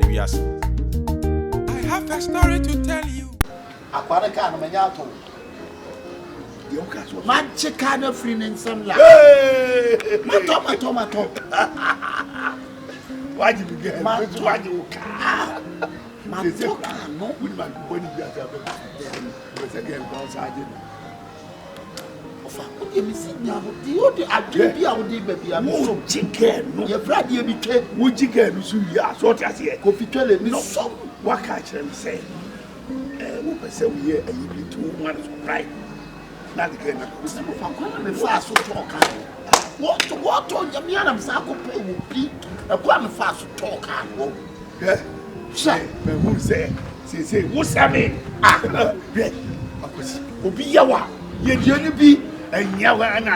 Ewiase. I have a story to tell you. Akoa no kaa no manya atɔ o. Magye kaa no afiri ne nsam la. Matɔ matɔ matɔ. Wagye me gɛ. Matɔ wagye wo kaa. Matɔ kaa no. Wodi ma bɔ ne bi ase abɛ. Bɛ sɛ gɛ nkwa ɔsa agye no. Ɔfa wo deɛ mesi nya wo deɛ wode adwene bi a wode ba bi a mesom. Wogye gɛ no. Yɛfrɛ adeɛ bi twe. Wogye gɛ no so wie a so ɔte aseɛ. Kofi Twele mesom. Waka akyerɛ me sɛ ɛɛ wopɛ sɛ woyɛ ayi bi nti wo ma no surprise na de gɛ no akɔ. Sɛ mofa kwan na mefaa so tɔɔ kaa no. Wɔtɔ wɔtɔ nyame anam saa akɔpɛ wɔ bi ɛkwan a mefaa so tɔɔ kaa no. Hwɛ Hwɛ. Mahu sɛ seesei wo sɛ me. Ah hwɛ akwasi obi yɛ wa yɛdie no bi ɛnyɛ hɔ na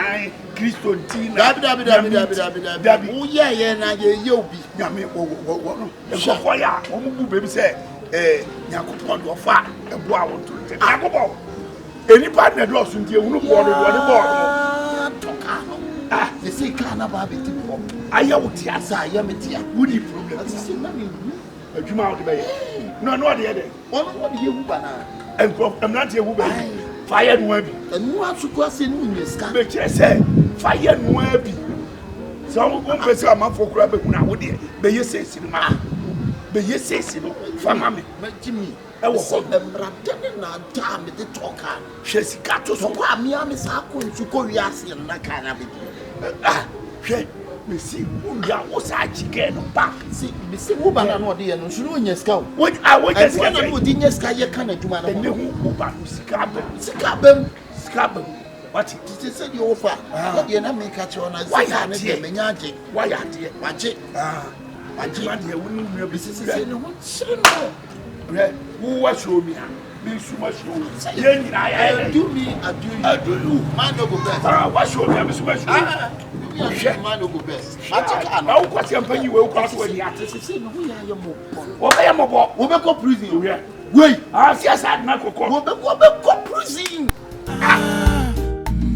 Kristo nti na Dabi dabi dabi dabi dabi dabi. Dabi. Woyɛ yɛ na yɛyɛ obi. Nyame wɔ wɔ wɔ no nkurɔfoɔ yɛ a wɔn bu baabi sɛ ɛɛ Nyankopɔn de ɔfa ɛboa a wɔn to nkyɛn. Nyankopɔn enipa na ɛdɔɔso nti ehunu boɔ no deɛ ɔde bɔɔ no. Tɔ kaa no. Ah. Sese kaa no aba abɛdi me hɔ. Ayɛ wo tia. Sɛ ayɛ me tia. Wodi problem. Ati sɛ na mehu. Adwuma a wode bɛyɛ. Na ɔno ɔde yɛ dɛ. Ɔno ɔde yɛ wuba naa. Nkurɔfo mmeranteɛ wuba yi fa yɛ noa bi. Ɛnoa so kura sɛ ne wonya sika. Mekyerɛ sɛ fa yɛ noa bi. Sɛ wompɛ sɛ amanfoɔ kura bɛhu no a wodeɛ bɛyɛ seesi no ma bɛyɛ seesi no fa ma me. Mɛgye mi. Ɛwɔ hɔ. Sɛ mmrade ne nada a mede tɔ kaa no. Hwɛ sika to so. Tɔkɔ a mea me saa kɔ nsu kɔ wiase no na kaa no abɛdi. Ah, hwɛ mesi wowia wo saa akyi kɛɛ no back. Si mesi wo ba na na ɔde yɛ no nso na ɔnya sika o. Wo a wonya sika Ɛno na na ɔde nya sika yɛ ka n'adwuma no ho. Ɛne ho wo ba no sika abam. Sika abam. Sika abam. Wate. Tete sɛ deɛ wofa. Deɛ na meka kyerɛ wo na sɛ kaa no deɛ menya agye. Wayɛ adeɛ. Wagye. Wagye. Adeɛ wo ne nua bi. Sisi sɛ ne ho kyerɛ no. Hwɛ wo wa show me a me nso ma show wo. Yɛn nyinaa yɛ ayɛ. Do me I do you. I do you. Man no go best. Ah wa show me a me nso ma show wo. Ah do me I do you man no go best. Mate kaa no. Na wo kwasi mpa yi wei wo kora so wani ate. Sisi ne ho yɛ ayɛ mɔbɔ. Wɔbɛyɛ mɔbɔ. Wobɛkɔ prison. Hwɛ. Wei. Ah si asa adena kɔkɔ. Wobɛkɔ wobɛkɔ prison. Ah,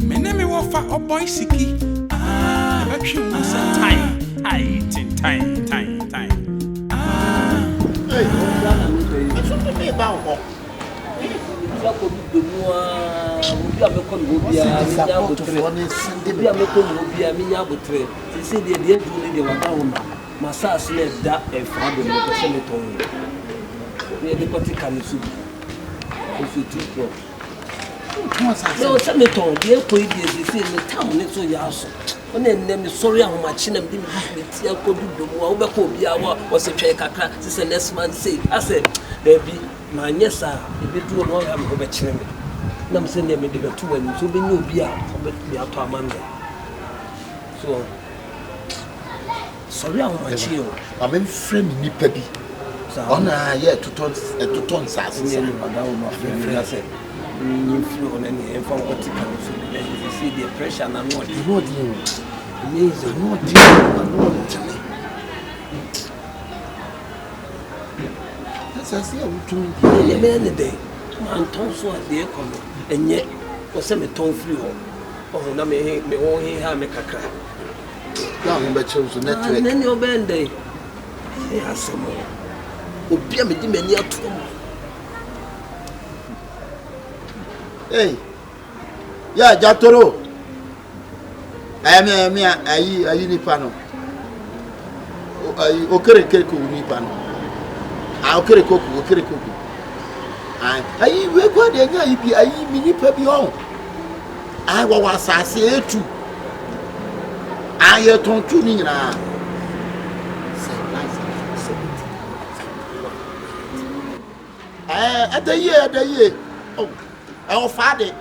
me ne me wɔfa ɔbɔe siki. Ah, ɛbɛtwe wo sɛ tan, tai, tentan, tan, tan. Ah. Hey, nso ne me ba wɔ hɔ. Akɔ bi mu aa, obi a mɛkɔ ne hɔ biara, menya abotrɛ. Obi a mɛkɔ ne hɔ biara, menya abotrɛ. Seesei deɛ deɛ aduru ne deɛ wada hɔ ma. M'asaase no ɛda ɛfaa do no, mepɛ sɛ metɔn yɛ. Na yɛde kɔte ka no so bi. Nso tu plot. Na sɛ metɔn deɛ ɛkɔ yi deɛ seesei me tam ne so yɛ aso. Ɔne nnɛ mesɔre ahomakye na mede me ti akɔdu dɔ mu a wobɛkɔ obiara wɔ wɔsɛ twɛn kakra sɛ sɛ next month sei asɛ daabi manyɛ saa ɛbɛduru no ɔyɛ a me ho bɛkyerɛ me nam sɛ nneɛ mede bɛto w'anim sɛ wobɛnya obi a ɔbɛtumi atɔ ama me so sɔre ahomakye o. Ma memfrɛ me nipa bi ɔna yɛ ɛtotɔ ɛtotɔ nsaase sa. Ɛne wada wo ma frɛ me na sɛ nyimfiri hɔ na neɛ ɛmfa nkɔte ka no so bi na ɛsɛ sɛ deɛ pressure na ano ɔde. Ano ɔde o. Amazing. Ano ɔde ano ɔde. Asase a wotɔn di. Ɛyɛ mɛyɛ ne dɛn mantɔn so a deɛ ɛkɔ no ɛnyɛ wɔ sɛ metɔn firi hɔ ɔho na me me ho heha me kakra. Na ho bɛkyerɛ so network. Na ne ɔbɛn dɛn ɛyɛ asɛm o. Obi a mede m'ani ato mu. Hey, yeah, Jatoro. Ɛyɛ me ɛyɛ me ayi ayi nipa no. Ayi okereke ko nipa no. Ah okerekoku okerekoku. Ah ayi we kwa de nya ayi bi ayi mi nipa bi on. Ah wɔ wɔ asase etu. Ah yɛ tɔn tu ni nyinaa. Sɛ nice 70. Eh ɛda yie ɛda yie. Oh ɛwɔ faade.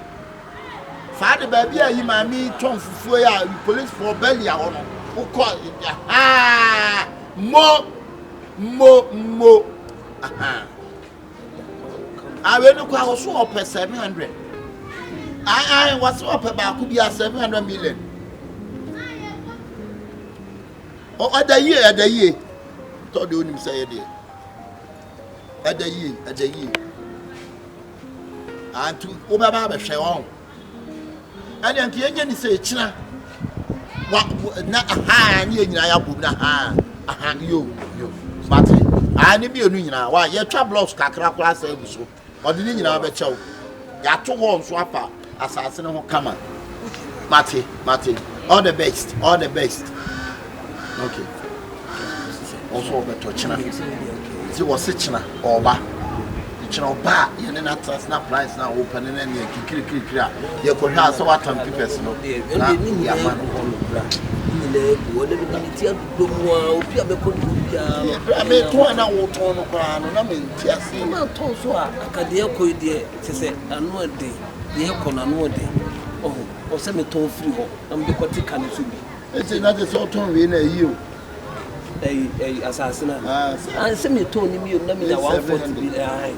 Faade baabi a yi maame tɔn fufuo yi a polisifoɔ bɛli hɔ no wokɔ haa mo mo mo awe no kɔ a wɔso ɔpɛ 700 ae wɔso ɔpɛ baako bi a 700 million ɔda yie ɛda yie tɔ deɛ onim sɛ yɛ deɛ ɛda yie ɛda yie antu wobɛba abɛhwɛ wɔn ɛdeɛ nka yɛnyɛ ne sɛ ɛkyina Wa na aha ne yɛ nyinaa yɛabom na aha aha yo yo mate aha ne mmienu nyinaa wa yɛtwa blocks kakra koraa sɛ agu so ɔde ne nyinaa bɛkyɛ wo yɛato hɔ nso afa asase no ho kama mate mate all the best all the best okay ɔso ɔbɛtɔ kyena nti wɔse kyena ɔba kyena ɔba a yɛne no atena ase na price no a wopɛ no na neɛ kikirikirikiri a yɛkɔhwɛ a sɛ watam pipɛs no na yɛama no berɛ a metɔn a na wotɔn no koraa no na mente aseɛ matɔn so a aka deɛ ɛkɔ yi deɛ kyɛ sɛ ano ɛden deɛ ɛkɔ no ano ɛden ɔho ɔsɛ metɔn firi hɔ na mede kɔte ka no so bi ɛsɛ na kyɛ sɛ ɔtɔn wei na ɛyi o ɛyi ɛyi asase na ah, sɛ metɔn ne mmienu na menya 140 bi ɛhan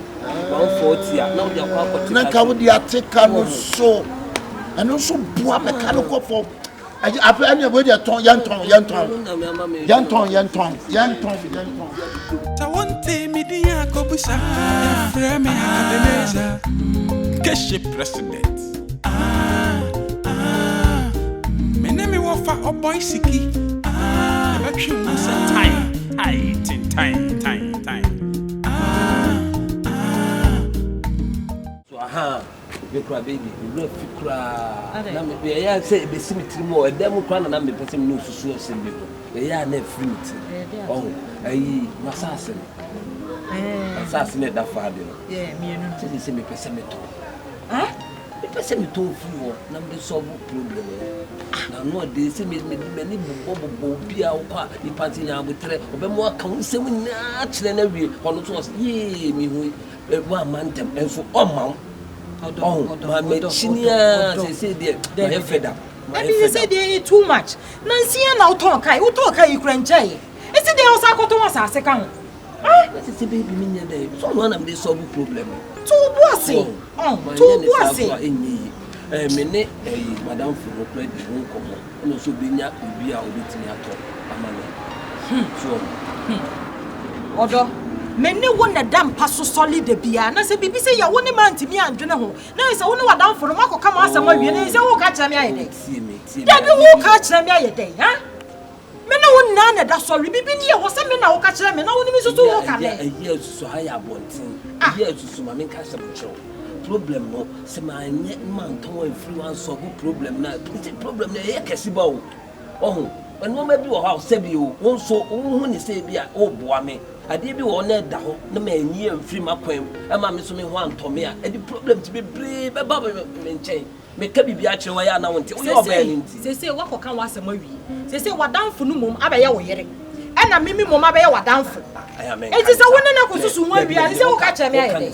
140 a na wode akɔ akɔte na nka wode ate ka no so ɛno nso boa mɛka no kɔ fam afei ɛne wei deɛ tɔn yɛntɔn yɛntɔn yɛntɔn yɛntɔn yɛntɔn yɛntɔn. Sɛ wonte me din a kɔbusa frɛ me Akabenezer Keshe president. Ah, ah, me ne me wɔfa ɔbɔe siki. Ah, yɛbɛtwe mu sɛ tan, ai, tentan, tan, tan. Ah, ah. So ahaa me kura baby me wura fi koraa na me ɛyɛ a sɛ ebesi me tirim wɔ ɛdan mu koraa na na mepɛ sɛ me ne osusu asɛm bi ho ɛyɛ a na efiri me tirim ɔho ayi masaase no masaase no ɛda fa de no sɛ sɛ mepɛ sɛ metɔ mepɛ sɛ metɔ firi hɔ na mede solve problem no na ano ɔde sɛ m'ani bobɔ bobɔ obi a wokɔ a nipa nti nya abotrɛ ɔbɛmo aka wo nsɛm nyinaa kyerɛ no awie ɔno nso ɔsɛ yee mehu Woamma ntɛm nso ɔmma wo. Ɔho ma m'akyini ara seesei deɛ mayɛ fed up. Ɛbi sɛ sɛ deɛ ɛyɛ too much. Nansia na wotɔn kae, wotɔɔ kae yi kura nkyɛe. Esi deɛ wosan akɔtɔn asase ka ho. Ah! Na sɛ baby me nyɛ dɛ, so ɔno na mede solve problem no. To wo bo ase. Ɔn, to wo bo ase. Manyɛ ne saa so a ɛnyɛ yie. Ɛɛ me ne ɛyi madamfo no kora di ho nkɔmmɔ. Ɛna ɔsɛ ɔbɛnya obi a ɔbɛtumi atɔ ama no. So ɔho? Hmm. Ɔdɔ, me ne wo na ɛda mpa so sɔle da biara, na sɛ biribi sɛ yɛ wo ne mantumi andwene ho, na ɛyɛ sɛ wo ne w'adamfo no moakɔka mo asɛm awie, na ɛyɛ sɛ woka kyerɛ me ayɛ dɛn? Dabi, woka kyerɛ me ayɛ dɛn? Ha? Me ne wo nyinaa na ɛda sɔre, biribi ni ɛwɔ sɛ me na woka kyerɛ me, na wo ne me nso so woka dɛn? Ɛyɛ asusu ha yɛ abɔnten, ɛyɛ asusu ma menka asɛm nkyerɛ wo. Problem no, sɛ manyɛ mantɔn amfiri hɔ ansɔbo problem no a, nti problem no ɛyɛ kɛse ba o. Wahu? Nneɛma bi wɔ hɔ a sɛbi o, wo nso wohu ne sɛ bi a woboa me. Adeɛ bi wɔ hɔ na ɛda hɔ na manyi amfiri m'akwan mu ɛma me nso me ho antɔ me a, ɛde problems bebree bɛba me nkyɛn. Meka biribi akyerɛ wo a, ɛyɛ a na wonte. Woyɛ ɔbaa no nti. Seesei woakɔka w'asɛm awie. Seesei w'adamfo no mmom abɛyɛ wo yere, ɛnna me me mmom abɛyɛ w'adamfo. Enti sɛ wo ne no akɔsusu ho awie a, ɛsɛ sɛ woka kyerɛ me ayɛ dɛn?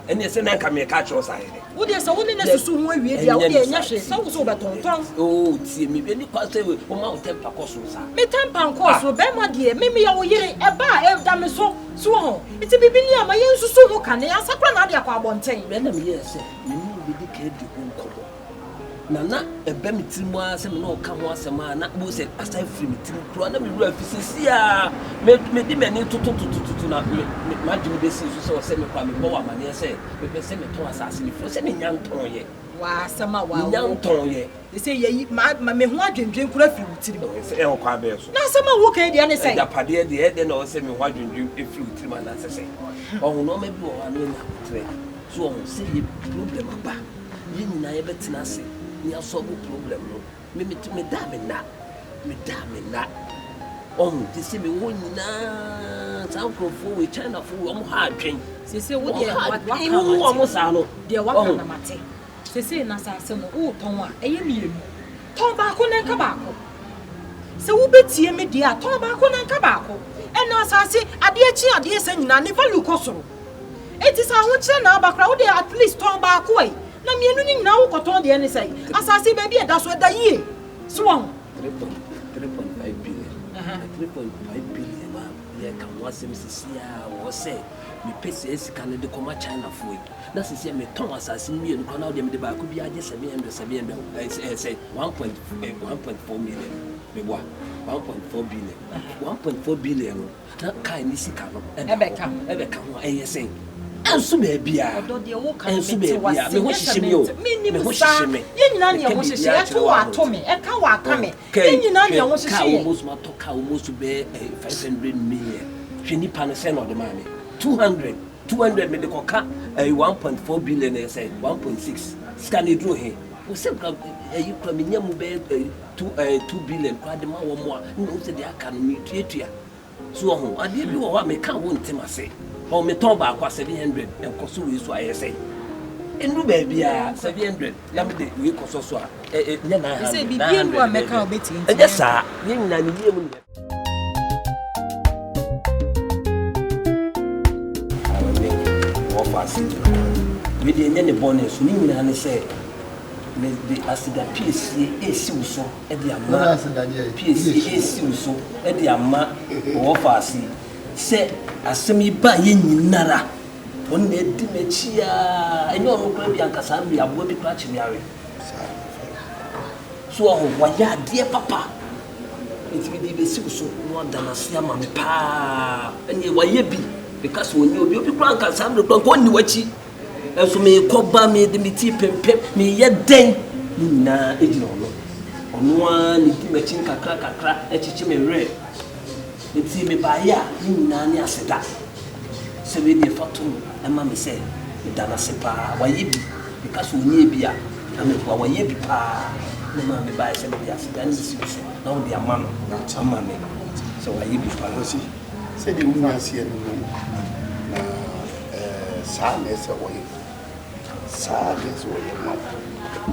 Ɛnneɛ sɛ na anka mereka akyerɛ wo saa ayɛ dɛn? Wo deɛ sɛ wo ne no asusu ho awie deɛ a, wo deɛ ɛnyɛ hwee. Sɛ wo sɛ wobɛtontɔn. Oo, tie me. Ɛnni kwan sɛ woma wo tɛmpa kɔ soro saa. Me tɛmpa nkɔɔ soro. Barima deɛ, me meyɛ wo yere. Ɛba a, ɛda me so. So woahu? Enti biribi ni a, ma yɛnsusu ho kane ansa koraa na ade akɔ abɔnten. Ɛnna meyɛɛ sɛ. Me ne wo bɛdi kan adi ho nkɔmmɔ. Na na ɛba me tirim ara sɛ me ne wo ka ho asɛm a, na wobɛhu sɛ asan firi me tirim koraa. Na me werɛ afi seesei ara. Me, mede m'ani tototototo na me, me, m'adwene bɛsii so sɛ ɔsɛ mekɔ a mebɔ wo amaneɛ sɛ mepɛ sɛ metɔn asase no firi hɔ. Sɛ menya ntɔnyɛ. W'asɛm a Menya w'awo. ntɔnyɛ. Sɛ yɛyi, ma, ma me ho adwendwen koraa firi wo tirim. Sɛ ɛwɔ kwan bɛn so? Na asɛm a woka yi deɛ ne sɛn? Agyapadeɛ deɛ, ɛdɛn na ɛwɔ sɛ me ho adwendwen firi wo tirim anaasɛ sɛn? Ɔho nneɛma bi wɔ hɔ a na wanya aboterɛ. So wɔn sɛ yɛ problem aba yɛn nyinaa yɛ bɛ tena ase na yɛ asɔlvo problem no me me me da me nna me da me nna ɔho te sɛ me wɔ nyinaa saa nkurɔfoɔ wɔ China fo wɔ wɔn ha adwen sese wo deɛ wɔn ha adwen wo wɔn saa no deɛ waka na mate sese na asase no wotɔn a ɛyɛ mmienu tɔn baako na nka baako sɛ wobɛtie me deɛ a tɔn baako na nka baako ɛna asase adeɛ kye adeɛ sɛ nyinaa ne value kɔ soro Enti sɛ ahokyerɛ na aba koraa wo deɛ at least tɔn baako ɛ na mmienu no nyinaa wo kɔtɔn deɛ ne sɛn? Asase yi baabi a ɛda so ɛda yie so wahu. 3.3.5 billion na 3.5 billion a yɛka ho asɛm sisi a wɔ sɛ mepɛ saa sika no de kɔma Chinafoɔ yi na sisi a metɔn asase no mmienu koraa na wodeɛ mede baako bi agye 700 700 ɛɛ sɛ 1.1.4 million meboa 1.4 billion 1.4 billion no Na kae ne sika no ɛda hɔ ɛbɛka ho a ɛyɛ sɛn? Ɛnso baabiara. Ɔdɔ deɛ woka no Ɛnso mete baabiara. wase Me ho nyɛ sɛ hyehye me o. mente Me menim ho saa hyehye me. yɛn nyinaa ne Meka yɛn ho hyehye biribiara ɛto kyerɛ wo wɔ ato abɔnten. me ɛka wɔ aka me Kaa yɛn yi, nyinaa ne hwɛ, yɛn ho kaa hyehye yɛn. almost matɔ kaa almost bɛyɛ eh, 500 million. Hwɛ nipa no sɛn na ɔde maa me. 200, 200 mede kɔka eh, 1.4 billion ɛyɛ sɛ 1.6. Sika no ɛduru he? Wɔ sɛ kura ɛyi kura menya mu bɛyɛ eh, 2 eh, 2 billion koraa de ma wɔn a, na wo sɛ deɛ aka no metuatua. So wɔ ho? Adeɛ bi wɔ hɔ a meka a wonte m'ase. Ɔ metɔn baako a 700 ɛkɔ so wei so a ɛyɛ sɛn? Ɛnuru baabiara 700 na mede wei kɔsɔ so a ɛ ɛ nyɛ Sɛ 900 biribi anu a 900 mɛka a baabi. wobɛtie nti Ɛnyɛ yɛnkɔ. saa. Yɛn nyinaa ne yie mu ne yɛ. Ɔne wɔfa ase gyina hɔ. Wei deɛ ɛnyɛ ne bɔne so. Ne nyinaa ne sɛ mede aseda piesie resi wo so. de ama piesie resiw so de ama wɔ faase yi sɛ asɛm yi baa yɛ nyinara wɔn na adi m'akyi aa ɛnyɛ ɔno koraa bi anka saa mmiri aboa bi koraa kye me awe so ɔho wayɛ adeɛ papa nti mede bɛsiw so na wada n'ase ama me paa ɛneɛ wayɛ bi meka sɛ ɔnyɛ obi obi koraa nka saa mmiri koraa nka ɔnni w'akyi Nso merekɔ ba, mede me ti repempem, mereyɛ dɛn? Ne nyinaa gyina ɔno. Ɔno ara na ɛdi m'akyi nkakra nkakra kyekye me werɛ. Enti mebaeɛ a, ne nyinaa ne aseda. Sɛ wei deɛ fa to no ma me sɛ meda no ase paa. Wayɛ bi. Meka sɛ ɔnyɛɛ bi a, na meboa. Wayɛ bi paa. Na ɛmaa mebaeɛ sɛ mede aseda no resi wo so na wode ama no ama me sɛ wayɛ bi paa. Kwasi, sɛdeɛ wo nua seɛ no no, na saa na ɛsɛ ɔyɛ. Saa na ɛsɛ ɔyɛ ma wo.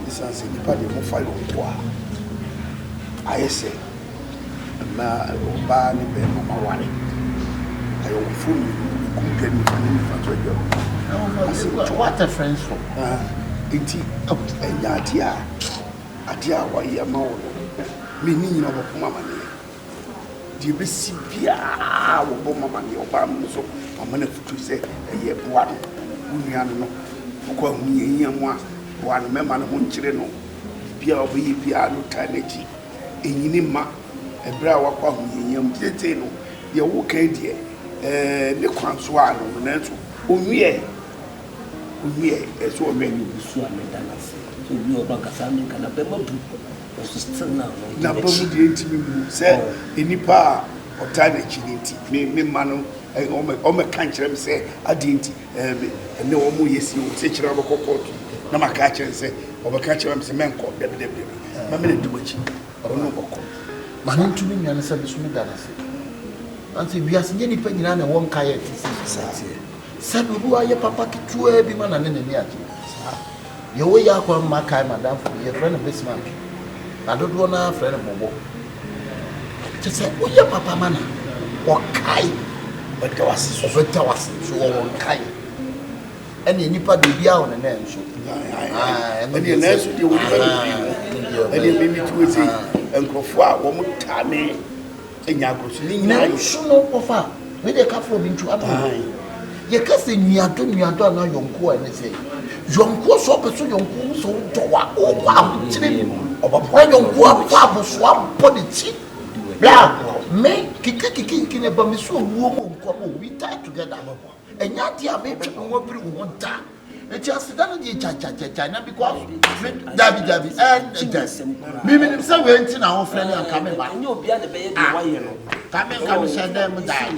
Ɛsiane sɛ nnipa deɛ mofa yɔnko a, ayɛ sɛ mmaa, ɔbaa ne bɛrima moaware. Ayɔnkofoɔ mmienu, benkum dwa nifa ne nifa nso adwa mu. Asɛm to. What a friends for. Nti ɛnyɛ adeɛ a adeɛ a wɔayɛ ama wo no, me ne nyina wɔbɛko amaneɛ. Deɛ ɛbɛsi biara wɔbɔ mu amaneɛ. Ɔbaa no nso mama no afotuo sɛ ɛyɛ boa no, wo nua no no, wokɔ ahohiahia mu a, boa no, mɛma ne ho nkyere no. Biribiara a ɔbɛyɛ biara no taa n'akyi. Ɛnyini mma ɛberɛ a wakɔ ahohiahia mu. Seesei no, deɛ woreka yi deɛ, ɛɛ, ne kwan so ara no no, nanso ɔnwiɛɛ. Ɔnwiɛɛ, ɛsɛ sɛ ɔwɛn. Ɛyɛ obi su a meda no ase. Sɛ obi wɔ hɔ koraa a, anka saa menka no, abɛma bu. N'aba mu deɛ ntumi mmu sɛ nnipa a ɔtaa n'akyi no nti, me me mma no wɔmmɛka nkyerɛ me sɛ adeɛ nti me ɛnɛ wɔn yɛ si o sɛ kyerɛ wɔbɛkɔ kɔɔto yi na maka akyerɛ no sɛ ɔbɛka akyerɛ me sɛ mɛnkɔ dabi dabi dabi ma me na di w'akyi ɔno ɔkɔ. Ma no nto me nua no sɛ me nso meda no ase. Nanso wiase nyɛ nnipa nyinaa na ɛwɔ nkaeɛ a ɛte sei. Saa. Sɛdeɛ obi wayɛ papa ketewaa bi ma na ne n'ani agye. Saa. Deɛ woyɛ akɔ ama makae m'adamfo bi, yɛfrɛ no Bismarck, na dodoɔ no ara frɛ no Bobo. Kyɛ sɛ woyɛ papa ma no a, ɔkae. Ɔbɛda wo ase so. Ɔbɛda wo ase so, ɔwɔ nkae. Ɛnneɛ nnipa deɛ obiara wɔ ne nan so. Ɛnneɛ nanso deɛ wɔ nnipa bebree ho. Ɛnneɛ me mete hɔ sei, nkurɔfoɔ a wɔtaa me. Nya agorɔ so ne nyinaa yɛ. Nanso no wɔfa wei deɛ ka frɛ obi ntu ato yɛka sɛ nuadɔ nuadɔ anaa yɔnkoɔ a ɛne sɛ yɔnkoɔ sɛ ɔpɛ sɛ yɔnkoɔ hu sɛ wodɔ wa wokɔ ahokyere mu na yɔnkoɔ afa abosoa bɔ ne ti bla me kiki kiki kiki ne ba me so owuo mu nkwa mu we die together ɛnyɛ adeɛ a metwe me ho afiri wo ho da Eti aseda no deɛ gyagyagyagyagya na because me dabi dabi ɛn dabi mi mi nim sɛ wei nti na wofrɛ mi anka mi ba Ɛnyɛ obiara na ɛbɛyɛ deɛ wayɛ no. ka mi nka mi hyɛ dɛm mu daa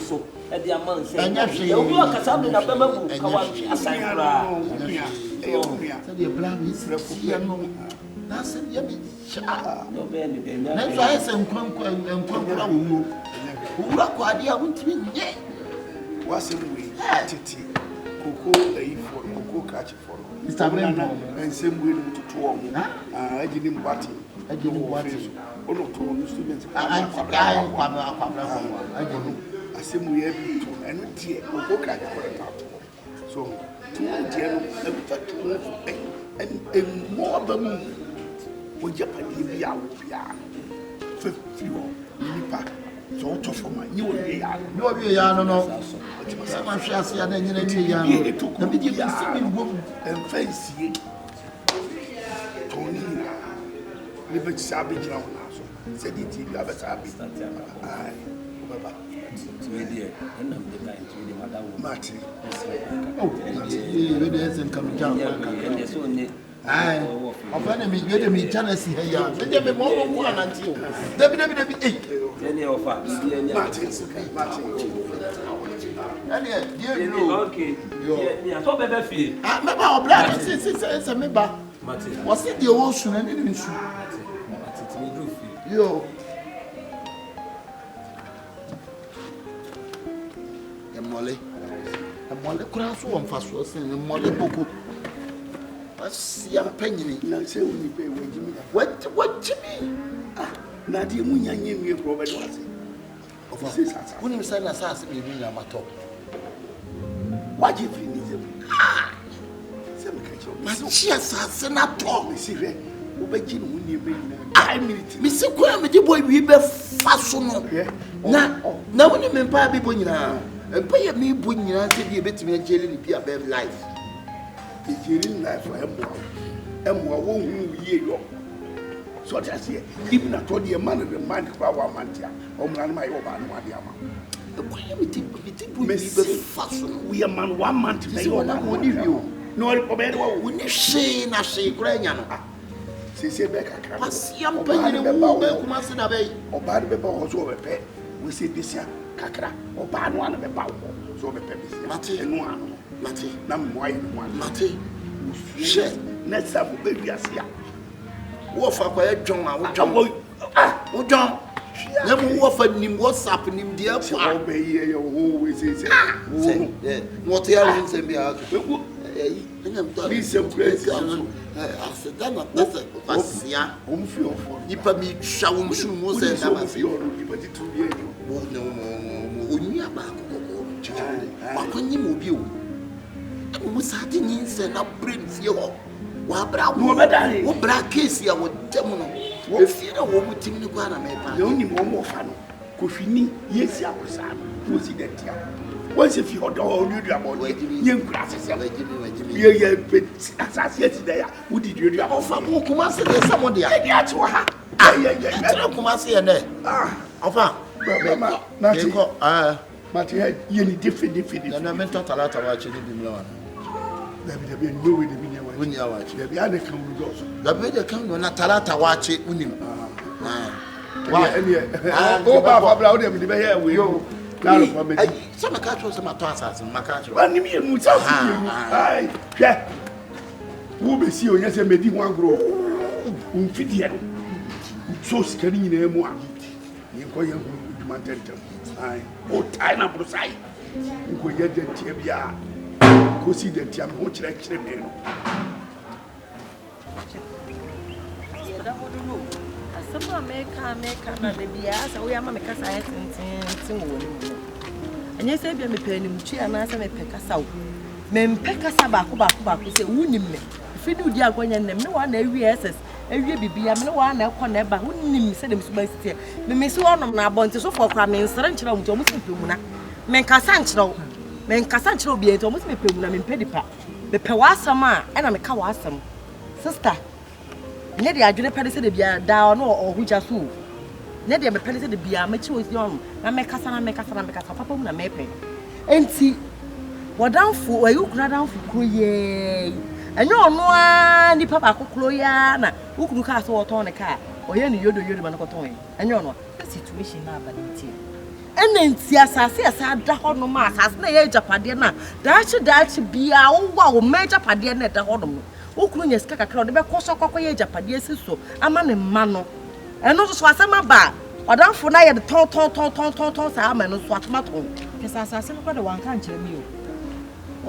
ɛnyɛ hwee Obi wɔ kasa mi na bɛma bu ka wa asan koraa. Ɛnyɛ hwee sɛdeɛ bla mi si teɛ no n'asɛm yɛ mi ya nanso ayɛ sɛ nkwa nkwa nkwa nkwa owuo owura kɔ adeɛ a wontumi nyɛ. W'asɛm wei tete koko ayifoɔ no koko krakyefoɔ no. Mr. Brempong. Nsɛm wei no toto wɔn ho. Agye ne mboate. Agye ne mboate. Ɔno to no student. Akwabra akwabra agye ne. Asɛm wei abi to ɛno deɛ koko krakyefoɔ no ta to. So to wo deɛ no ɛmfa to ho so ɛmmɔ aba mu w'agyapadeɛ bi a wo biara no fa firi hɔ ne nipa sɛ wotɔ fam a nyɛ wɔwie yɛ ano nyɛ wɔwie yɛ ano no sɛ mahwe ase a na ɛnyɛ wie yɛ ano na medeɛ mesi me wɔ mu ɛmfa nsie tɔn ne nyinaa ne bɛkyi saa bɛgyina wo naa so sɛdeɛ tie bi abɛsaa bi. Wobɛba. Nti wei deɛ ɛna mede bae nti wei deɛ mada wo. Mate. Mesrɛ kwan kakra. Oh, mate. Yee, wei deɛ ɛsɛ nka megya kwan kakra. Ɛdeɛ sɛ ɔne Ae, ɔfɛ na me wei deɛ megya no asi ha yi a. Me deɛ me mɔ nko anante o. Dabi dabi dabi ei. Ɛneɛ ɔfa biribi ani Mate. Mate. Ɛneɛ deɛ nnuro o. Okay. Deɛ sɛ ɔbɛbɛ fie. Ah, mɛba ɔbra no se se sɛ sɛ meba. Mate. Wɔse deɛ ɔresu no ɛne ne nsu. Mate. Mate tumi duru fie. Yo. Mmɔle. Mmɔle koraa so wɔ mfasoɔ sen mmɔle boko. Wasia mpanyini. Na sɛ wo nipa yi wagye mi. Wagye mi. Ah, na adeɛ mu nya nyɛ nwie korɔ bɛde wase. Ɔfa, wonim sɛ na saase mmienu nyinaa matɔ. Wagye firi ne nsam. Ah! Sɛ meka kyerɛ wo. Makye asase no atɔ. Mesi hwɛ, wobɛgye ne ho nneɛma nyinaa. Ah! Mesi kwan a mede bɔ awie bɛfa so no. Na na wonim me mpae a mebɔ nyinaa. Mpae a mebɔ nyinaa sɛ bi ebetumi agyeli ne bi a bɛm life. Egyeli life a ɛmmoa wo. Ɛmmoa wo hu wo yie yɔ. So ɔte aseɛ. Even atɔ deɛ ma no remand koraa wɔ amante a. Ɔmmra no ma yɛ ɔbaa no ade ama. Ɛkwan a mete mete bu yi bɛfa so no. Woyɛ ma no one month bɛyɛ ɔbaa no ade ama. Na ɔbɛyɛ de wawo. Woni hwee na hwee koraa nya no. Sese bɛ kakra. Kwasia mpanyini wo bɛ kuma se da bɛyi. Ɔbaa no bɛba hɔ so ɔbɛpɛ wese besia kakra. Ɔbaa no ano bɛba hɔ so ɔbɛpɛ besia. Mate. Ɛno ano. Mate. Na mmoa yɛ ne ho ade. Mate. Hwɛ. Next time wobɛ wiase a. Wɔfa kɔyɛ dwɔn a wodwɔn. Wodwɔn. Na mu wɔfa nim WhatsApp nim deɛ Sɛ kwa. ɔbɛyɛ yɛ ho wese sɛ. Sɛ ɛ na ɔte awo nsɛm bi a so. Ɛyi ɛna mi Ne nsɛm kura esi so. Aseda na pɛsɛ kwasia. Wɔn fi ɔfɔ. Nipa mi twa wɔn sunu mu sɛ ɛda ɛda ma se. Nipa titiri bi ɛni. Wo ne wo onua baako kɔkɔɔ no kyekyere de wakɔnye mu obi o. Ɛna mo saa de nyinsɛn na brɛ no fie hɔ. Wabra wo wo bra keesi a wɔda mu no. Efie na wɔn mu tim no koraa na mɛpa. Na onim wɔn wɔfa no kohwini yɛsi akorosaa no na osi dɛ tia. Wɔn sɛ fi hɔ dɔ hɔ oduadua bɔɔdeɛ yɛ nkura asesɛm. Yɛ yɛ pɛ asase asi dɛ a wodi duadua bɔɔdeɛ. Ɔfa mo Kumasi deɛ sɛ mo dea. Ɛdi akyi wɔ ha. Ɛkyerɛ Kumasi yɛ nɛ. Ɔfa. Mekɔ. Mate ha yɛ ni defe defe defe. Nana mentɔ talata waakye ne bi mmrɛ wo anaa? Dabi dabi anwummerɛ wei deɛ menni awaakye. Wonni awaakye? Dabi a na ɛka wunu dɔɔso. Dabi wei deɛ ka wunu na talata waakye wonim. Why? Ɛneɛ o ba afa bra wo deɛ mede bɛyɛ wei no. Na alɔpa mɛdi. Sɛ meka kyerɛ sɛ matɔ asase no maka kyerɛ. Wani mmienu sɛ ɔsi mmienu. Ai hwɛ wo bɛsi o nyɛ sɛ mɛdi ho agorɔ. Wo mfideɛ no wosɔ sika no nyinaa mu a. Yɛnkɔ yɛn ho adwuma ntɛmntɛm. Ae, wotae na borosae. Nkɔyɛ dantia biara. Kɔsi dantia me ho kyerɛkyerɛ me no. Yɛda hɔ dodo. Asɛm a meka meka na da biara sɛ woyɛ ama me kasa ayɛ tententen wɔ w'anim no. Ɛnyɛ sɛ ebia mepɛ animtwi anaasɛ mepɛ kasa o. Mempɛ kasa baako baako baako sɛ wonim me. Ɛfiri ne wodi agorɔ nyɛ nnɛ me ne wo na awie SS. Awie biribiara, me ne wo ara na ɛkɔ na ɛba. Wonim sɛdeɛ me suban si teɛ. Me mesi hɔnom na abɔntesofoɔ koraa mensere nkyerɛ wɔn nti wɔn se mepɛ muna. Menkasa nkyerɛ wo. Menkasa nkyerɛ obiara nti wɔn se mepɛ muna, mempɛ nipa. Mepɛ w'asɛm a ɛna meka w'asɛm. Sister, nyɛ deɛ adwene pɛ ne sɛ da biara daa ɔno ɔho gya so o. Nyɛ deɛ mepɛ ne sɛ da biara mɛkyi wɔ hɔnom na mɛkasa na mɛkasa na mɛkasa papa mu na mɛpɛ. Enti w'adamfo, ɛyɛ wo kunu adamfo koro yi ara yi, ɛnyɛ ɔno ara nipa baako koro yi ara na wo kunu kaa sɛ ɔretɔn ne kaa, ɔyɛɛ no yodo yodo ma no kɔtɔn ɛ, ɛnyɛ ɔno a? Sɛ situation no aba no nti a. Ɛna nti asase a ɛsan da hɔnom a asase no a ɛyɛ agyapadeɛ no a daakye daakye biara wowɔ a wo mma agyapadeɛ no a ɛda hɔnom no, wo kunu nya sika kakra a ɔde bɛkɔ so akɔ akɔyɛ agyapadeɛ asi so ama ne mma no. Ɛno nso so asɛm aba a, w'adamfo no ayɛ no tɔn tɔn tɔn tɔn tɔn tɔn saa ama ɛno nso atom atɔn. Hwɛ sɛ asase no koraa de wanka ankyerɛ me o.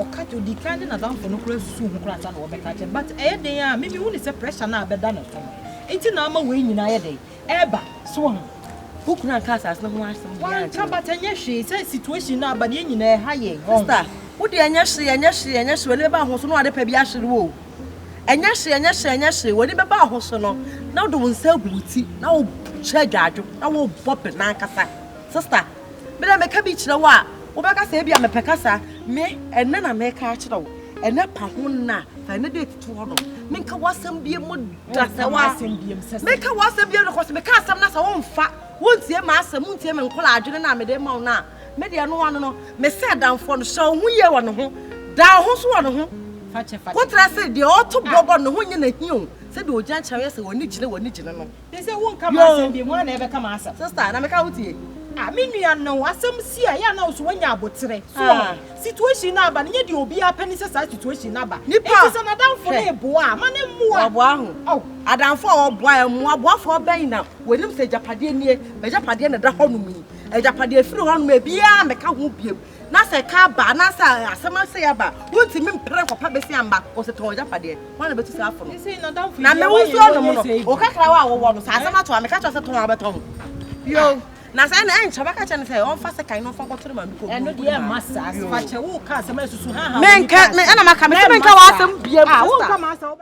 Ɔka odi kan de n'adamfo no koraa susuw ho koraa ansa na wɔbɛka akyerɛ me. But ɛyɛ den a, me mehu no sɛ pressure no a ɛbɛda ne so no nti na ama wei nyinaa ayɛ dɛn? Ɛreba. So wahu? Wo kunu anka asase no ho asɛm biara ankyerɛ Wanka wo? but ɛnyɛ hwee sɛ situation no aba no yɛn nyinaa ɛha yɛn. Wahu? Sister, wo deɛ ɛnyɛ hwee, ɛnyɛ hwee, ɛnyɛ hwee, w'ani bɛba ho so na w'ade pa bi ahwere wo o. Ɛnyɛ hwee, ɛnyɛ hwee, ɛnyɛ hwee, w'ani bɛba wo ho so no, na wode wo nsa agu wo ti, na wokyerɛ adwadwo, na wobɔ bena ankasa. Sista, me deɛ meka bi kyerɛ wo a, wobɛka sɛ ebia mepɛ kasa. Me, ɛnnɛ na meka akyerɛ wo. Ɛnɛ pa ho nna fa ɛnɛ date to hɔ no. Menka w'asɛm bie mu da sɛ wa. Menka w'asɛm bie mu kɔsɛ meka asɛm na sɛ womfa wontie m'asɛm wontie me nkɔla adwene na mede ma wo no a me deɛ no ano no mesɛ adamfoɔ no hyɛ wo ho yie wɔ ne ho da wo ho so wɔ ne ho kotra sɛ deɛ ɔto bɔbɔ ne ho nyɛ n'ahi o sɛdeɛ ɔgyina kyerɛ yɛ sɛ wɔne gyina wɔne gyina no. Te sɛ wonka m'asɛm bio, hwan na ɛbɛka m'asɛm? Sister, na meka wo tie. Ah, me nua no, asɛm si a, ɛyɛ a na wo so woanya aboterɛ. So ah. Situation no aba no, nyɛ deɛ obiara pɛ ne sɛ saa situation no aba. Nipa, Enti sɛ n'adamfo no reboa a, ma no mmoa. Ɔboa ho. Oh. Adamfo a ɔboa ɛ, mmoaboafoɔ bɛn na wɔnim sɛ agyapadeɛ nie, m'agyapadeɛ na ɛda hɔnom yi. Agyapadeɛ firi hɔnom a, ebiara mmɛka ho biom. Na sɛ ɛka aba anaasɛ asɛm asɛe aba a, wontumi mpere nkɔpa bɛsi amba kɔsɛ tɔn w'agyapadeɛ. Hwan na bɛtu saa fo no? Na me wo nso nom no, wo kakrawa a wowɔ no, sɛ asɛm ato a, meka kyerɛ sɛ tɔn a wobɛtɔn. Yo, na sɛ ɛna ɛnkyɛ bɛka kyerɛ no sɛ ɔmfa sekan na ɔmfa nkɔto ne maame kɔn mu. Ɛno deɛ ɛmma saa. Fakyɛ wo ka asɛm asusu ha ha. Menka, me ɛna maka, me sɛ menka w'asɛm biam, sister.